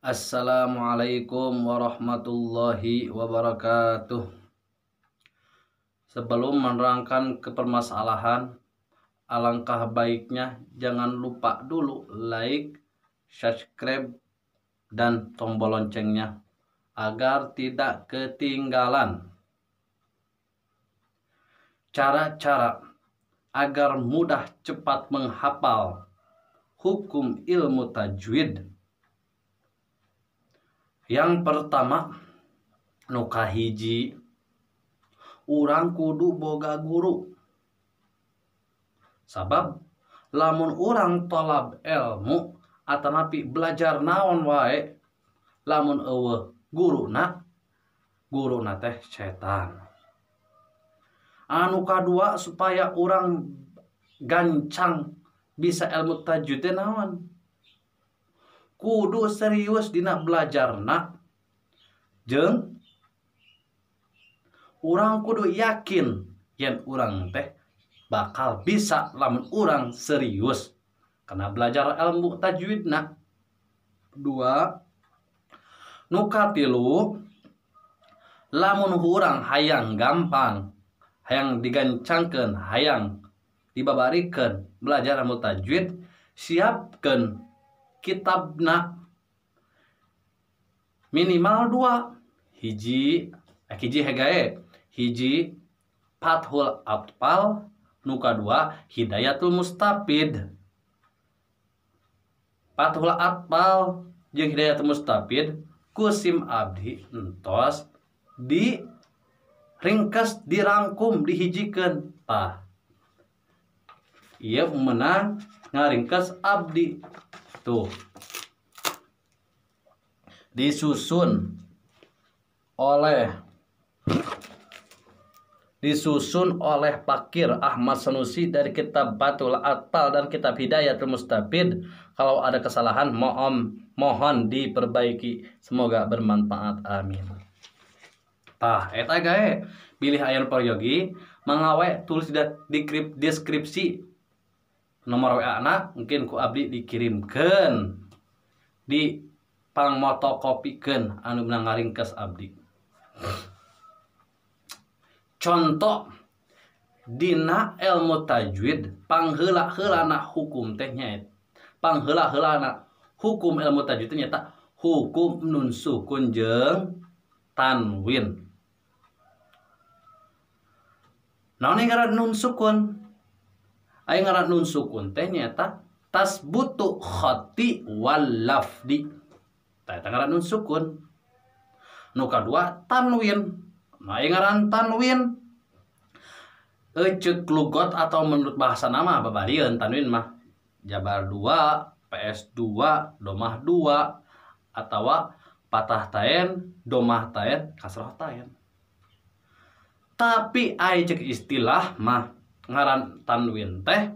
Assalamualaikum warahmatullahi wabarakatuh. Sebelum menerangkan ke permasalahan, alangkah baiknya jangan lupa dulu like, subscribe, dan tombol loncengnya agar tidak ketinggalan cara-cara agar mudah cepat menghafal hukum ilmu tajwid. Yang pertama, nu kahiji, urang kudu boga guru. Sabab lamun urang tolab ilmu atanapi belajar naon wae, lamun eueuh guruna, guruna teh setan. Anu kadua, supaya urang gancang bisa ilmu tajwid teh naon? Kudu serius dina belajarna, jeung urang kudu yakin yen urang teh bakal bisa lamun urang serius karena belajar ilmu tajwidna. Dua, nu katilu, lamun urang hayang gampang, hayang digancangkeun, hayang dibabarikeun belajar ilmu tajwid, siapkeun kitabna minimal dua. Hiji, hiji hegae, hiji Fathul Atfal, nu kadua Hidayatul Mustafid. Fathul Atfal jeung Hidayatul Mustafid kusim abdi entos di ringkas, dirangkum, dihijikeun. Tah, ieu meunang ngaringkes abdi. Tuh, disusun oleh Pakir Ahmad Sanusi dari kitab Fathul Atfal dan kitab Hidayatul Mustafid. Kalau ada kesalahan mohon diperbaiki. Semoga bermanfaat. Amin. Tah, eta gae bilih aya nu peryogi mangawe tulis di deskripsi nomor WA na, mungkin ku abdi dikirimkeun, di pangmotokopikeun anu meunang ngaringkes abdi. Contoh dina ilmu tajwid, pangheula-heulana hukum teh nyaeta, pangheula-heulana hukum ilmu tajwid teh nyaeta hukum nun sukun jeung tanwin. Naon ngaran nun sukun? Aya ngaran nun sukun teh nyaeta tasbutu khati wal lafdi. Tah eta ngaran nun sukun. Nu kadua tanwin. Nah, aya ngaran tanwin ceuk lugot atau menurut bahasa nama babarieun tanwin mah jabar 2, PS 2, domah 2, atawa patah taen, domah taen, kasroh taen. Tapi aya ceuk istilah mah ngaran tanwin teh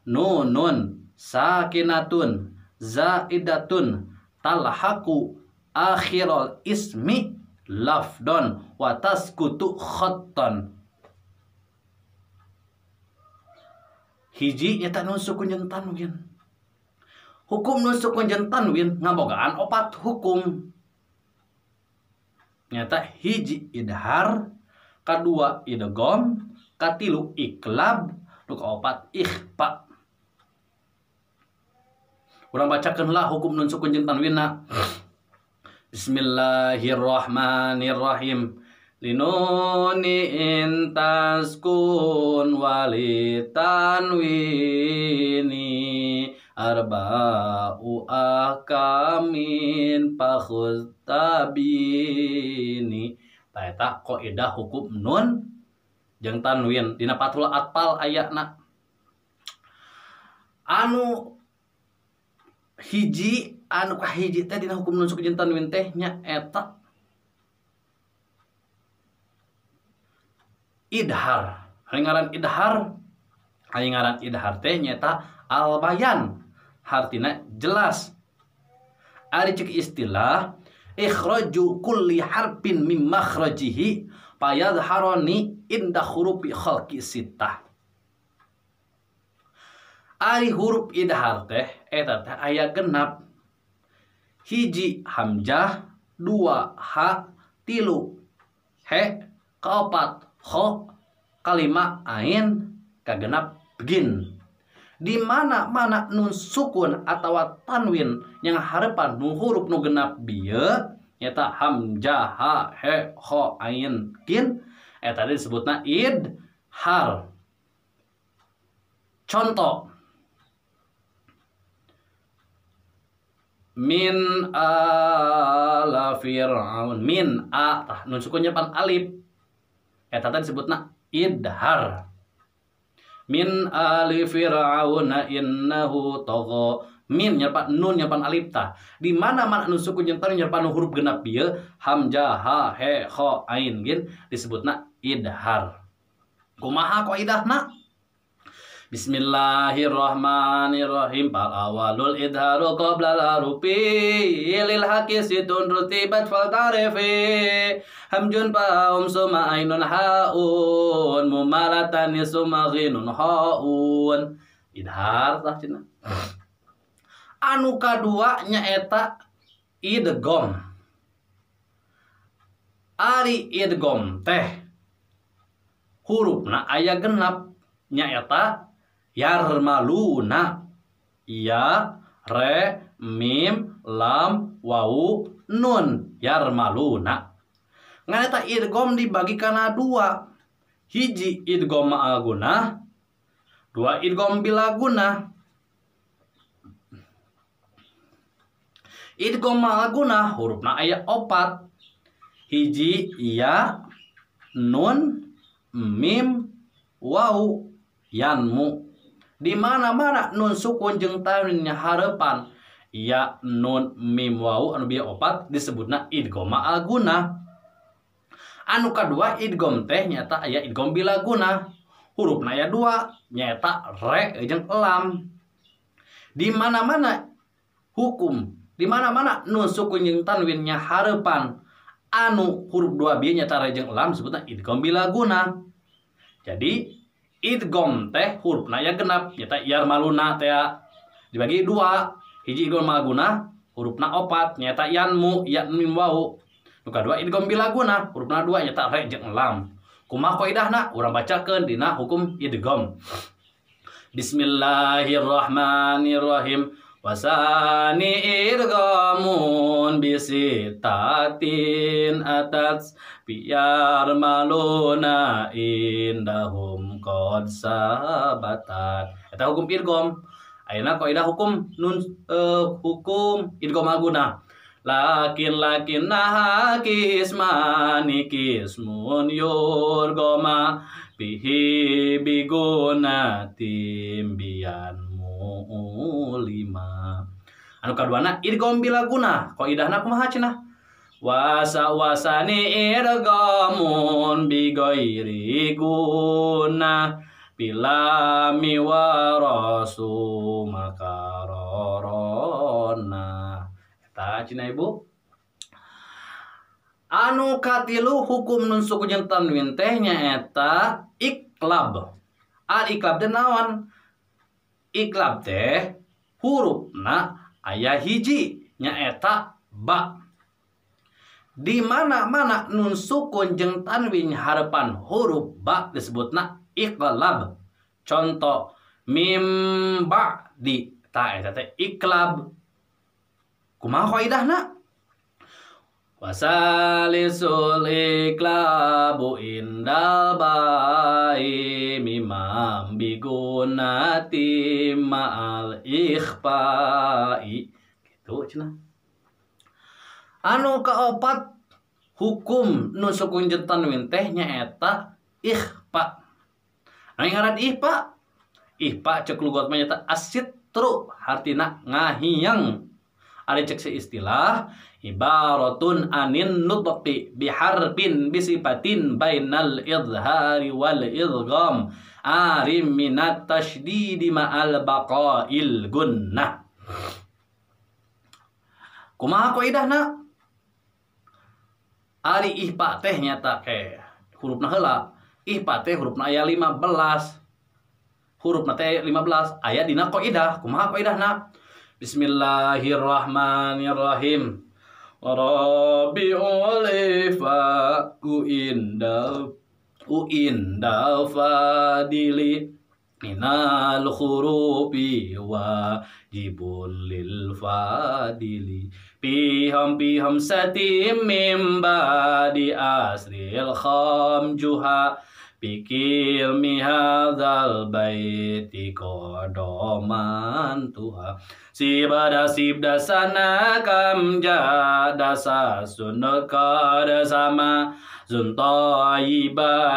nunun sakinatun zaidatun talhaku akhirul ismi lafdon wa taskutu khattan. Hiji nyata nun sukun jeung tanwin. Hukum nun sukun jeung tanwin ngabogaan opat hukum. Nyata hiji idhar, kadua idgham, katilu iklab, nu kaopat ikhfa. Urang bacakeun lah hukum nun sukun jeung tanwinna. Bismillahirrahmanirrahim. Linuni intaskun walitanwini arba'u ahkamin fakhuz tabini. Tah eta kaidah hukum nun jeung tanwin dina Fathul Atfal ayana. Anu hiji, anu kahiji teh dina hukum nun sukun jeung tanwin teh nya eta idhar. Aya ngaran idhar, aya ngaran idhar teh nyaeta albayan, hartina jelas. Ari ceuk istilah ikhraju kulli harfin mim makhrajihi fayadharani inda hurufi khalqi sittah. Ari huruf idhar teh eta teh aya genap. Hiji hamzah, 2 ha, 3 he, kaopat kho, kalima ain, kagenap gin. Di mana-mana nun sukun atawa tanwin yang harepan nu huruf nu genap bieu nyata hamzah, ha, he, kho, ain, gin, eta disebutna idhar. Contoh min ala fir'aun, min a tah nun sukun nyepan alif, eta teh disebutna idhar. Min ali fir'auna innahu tagha, min nyepan nun nyepan alif tah. Di mana-mana nun sukun nyepan nyepan huruf genap bieu hamzah, ha, he, kho, ain, gin disebutna idhar. Kumaha kaidahna? Bismillahirrahmanirrahim. Fal awalul idharu qabla al-harufi lil haqi situn rutibat fal tarifi hamjun fa'um suma ainun haun mumalatan suma ghinun haun. Idhar tah cenah. Anu kadua nyaeta idgham. Ari idgham teh hurufna aya genap nyaeta yarmaluna, ya, re, mim, lam, wau, nun, yarmaluna. Ngan eta idgham dibagi kana dua. Hiji idgham ma'al gunah, 2 idgham bila gunah. Idgham ma'al gunah hurufna aya 4. Hiji ya, nun, mim, wau, yanmu. Di mana-mana nun sukun jeung tanwin harepan ya, nun, mim, wau anu bieu 4 disebutna idgham ma'al gunah. Anu kadua idgham teh nyaeta aya idgham bila gunah. Hurufna aya 2 nyaeta re jeung lam. Di mana-mana hukum, di mana-mana nun sukun jeung tanwin harepan anu huruf 2 bieu nyaeta re jeung lam disebutna idgham bila gunah. Jadi idgham teh hurufna aya genap nyata yarmaluna teh dibagi 2. Hiji idgham ma'al gunah hurufna 4 nyata yanmu, ya, mim, wau. Nu kadua idgham bila gunah hurufna 2 nyata re jeung lam. Kumaha kaidahna? Urang bacakeun dina hukum idgham. Bismillahirrahmanirrahim. Wasani idghamun bisitatin atats biar maluna indahum qad sabatat. Eta hukum idgham. Ayeuna kaidah hukum nun hukum idgham ma'al gunah. Lakin lakin kismani kismun yurgoma bihi bigunatim bian mu'ulima. Anu kaduana idgham bila gunah. Kaidahna kumaha cenah? Wasa wasani idghamun bi ghairi gunah bilami warasu makarorona. Eta cenah ibu. Anu katilu hukum nun sukun jeung tanwin teh nyaeta iklab. Al iklab teh naon? Iklab teh hurufna aya hiji nyaeta ba. Di mana-mana nun sukun jeung tanwin harepan huruf ba disebutna iklab. Contoh mim ba di ta eta teh iklab. Kumaha kaidahna? Wasalisul iklabu indal bai mimam bigunati ma'al ikhpai. Gitu cenah. Anu kaopat hukum nun sukun jeung tanwin teh nyaeta ikhfa. Anu ngaran ikhfa? Ikhfa cek lugat mah nyaeta asitru, hartina ngahiang. Ari cek istilah ibaratun anin nutqi biharfin bisifatin bainal idhari wal idgham arim minat tasydidi ma'al baqail gunnah. Kumaha kaidahna? Ari ihfa teh nyata ke hurufna heula. Ihfa teh hurufna aya 15. Hurufna teh 15 aya dina kaidah. Kumaha kaidahna? Bismillahirrahmanirrahim. Rabiul ifa uinda fadili minal khurufi wajibun lil fadili piham piham satim mim badi asril khamjuha pikil mihadzal baiti kodoman tuha sibada sibda sana kam jadasa sunakada sama zuntai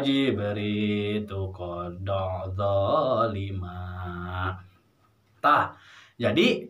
jibritu kodok zalima. Tah, jadi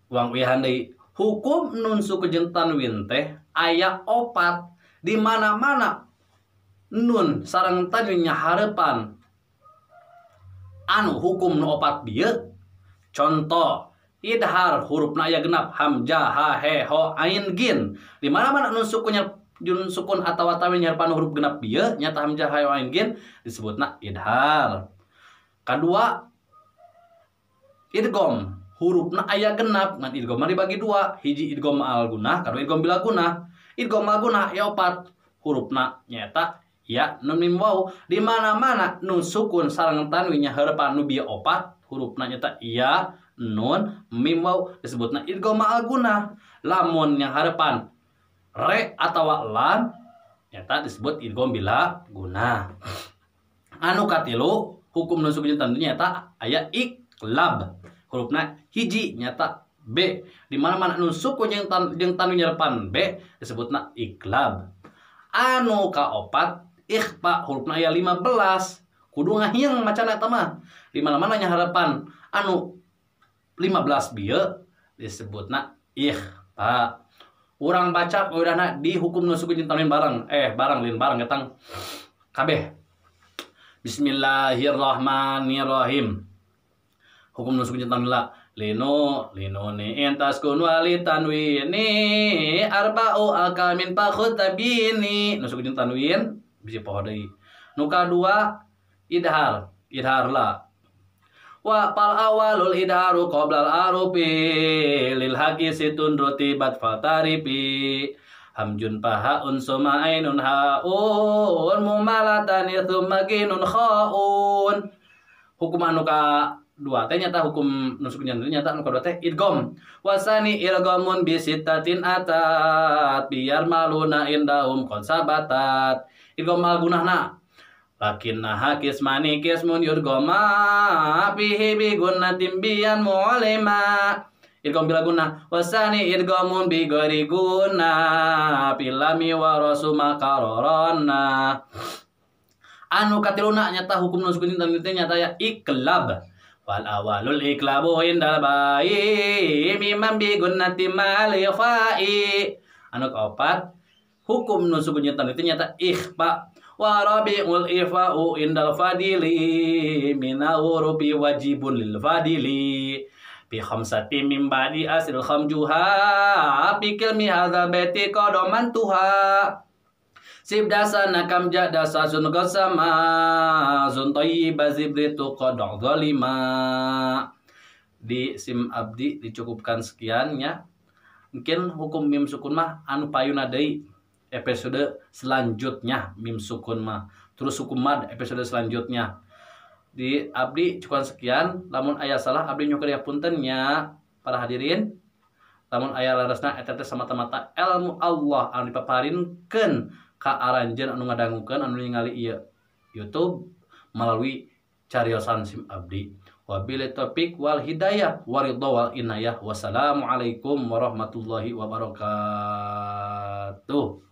uang wihan deui hukum nun sukun jeung tanwin teh aya opat di mana-mana nun sareng tanwin nyaharepan anu hukum nu opat bieu. Contoh idhar hurufna aya genap hamzah ha he ho ain gin. Di mana-mana nun sukunnya nun sukun atawa tanwin nyaharepan huruf genap bieu nyata hamzah ha he ho ain gin disebutna idhar. Kadua idgham hurufna aya genap ngan idgham dibagi dua, hiji idgham al gunah kadua idgham bila gunah. Idgham al gunah aya opat hurufna nyata ya nun mim waw. Di mana-mana nun sukun sareng tanwin nyaharepan nu bieu opat hurufna nyata ya nun mim waw disebutna idgham al gunah. Lamun nyaharepan re atawa lam nyata disebut idgham bila gunah. Anu katilu hukum nun sukun jeung tanwin nyata aya iqlab hurufna hiji nyata b. Di mana-mana nun sukun jeung tanwin nyaharepan b disebutna iqlab. Anu kaopat ikhfa hurufna aya 15 kudu ngahieng macana eta mah. Di mana-mana nyaharepan anu 15 bieu disebutna ikhfa. Urang baca udahna di hukum nun sukun jeung tanwin bareng bareng lin bareng getang kabeh. Bismillahirrahmanirrahim. Hukum nun sukun jeung tanwin la lino linuni intaskun wali tanwini arba'u akamin fakhutabini. Nun sukun jeung tanwin bisi poho deui. Nu kadua idhar, idhar la wa fal awalul idharu qoblal arufi lil haqi situn rutibat fatarifi hamjun pahaun suma ainun haun mumalatani tsumma ginun khaun. Hukum anu ka dua teh nyata hukum nun sukun jeung tanwin nyata anu kadua teh idgham. Wasani idghamun bi sittatin atat biar maluna indahum qad sabatat. Idgham mal gunahna lakinna hakismani kismun yudghama fihi bi gunnatin biyan mu'alima. Idgham bila gunah wasani idghamun bi ghairi gunah filami wa rasuma qararana. Anu katiluna nyata hukum nun sukun jeung tanwin teh nyata ya iqlab. Wal awalul iqlabu indal bai mimman bi gunnati mal fa'i. Anu kaopat hukum nun sukun jeung tanwin teh nyata ikhfa. Wa rabiul ifa'u indal fadili minawrubi wajibun lil fadili bi khamsati mim ba'di asril khamjuha bi kilmi hadzal baiti qadaman tuha sibdasana kam jadasa sun qasama sun thayyiba zibritu qad zalima. Di sim abdi dicukupkan sekian ya. Mungkin hukum mim sukun mah anu payuna deui episode selanjutnya mim sukun mah. Terus hukum mad episode selanjutnya. Di abdi cukup sekian, lamun aya salah abdi nyukur ya punten nya para hadirin. Lamun aya leresna eta teh semata-mata ilmu Allah anu dipaparinkeun ka aranjeun anu ngadangukeun anu ningali ieu YouTube melalui cariosan sim abdi. Wabillahi taufik wal hidayah waridha wal inayah. Wassalamualaikum warahmatullahi wabarakatuh.